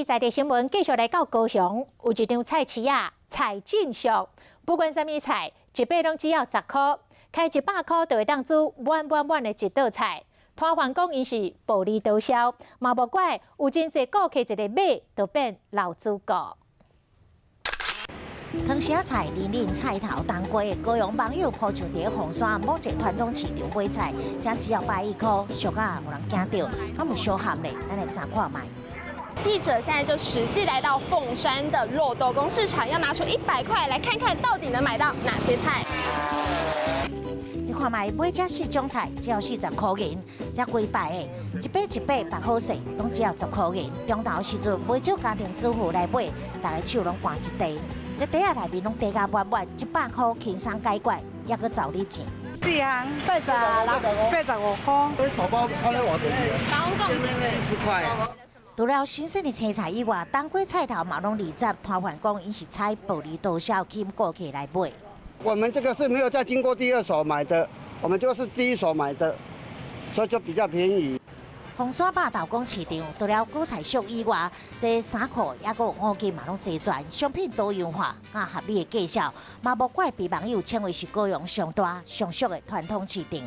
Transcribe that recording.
在地新聞繼續來到高雄，有一場菜市仔，菜真俗，不管啥物菜，一百攏只要10箍，開100箍就會當煮滿滿滿的一桌菜。攤販講𪜶是薄利多銷，嘛無怪有真濟顧客一个買就變老主顧。湯匙仔菜、林林菜頭、冬瓜，高雄網友 po 上佇鳳山某一個傳統市場買菜，這只要101箍，俗啊，予人驚著，敢有小含咧？咱來查看覓。記者現在就實際來到鳳山的路都公市場，要拿出100塊來看看到底能買到哪些菜。你看覓，買這四種菜只要40箍銀，這規排的，一把一把白好勢，攏只要10箍銀。中晝時陣，袂少家庭主婦來買，逐个手攏攑一袋，這袋仔內面攏袋甲滿滿，100箍輕鬆解決，猶閣找你錢。四項86，85箍。寶寶，按呢偌濟？70塊。除了新鮮的青菜以外，冬瓜菜頭嘛攏20，攤販講𪜶是採薄利多銷，吸引顧客來買。我們這個是沒有再經過第二手買的，我們就是第一手買的，所以就比較便宜。鳳山百頭公市場除了果菜俗以外，這衫褲抑閣五金嘛攏齊全，商品多樣化，佮合理的價數，嘛無怪被網友稱為是高雄上大上俗的傳統市場。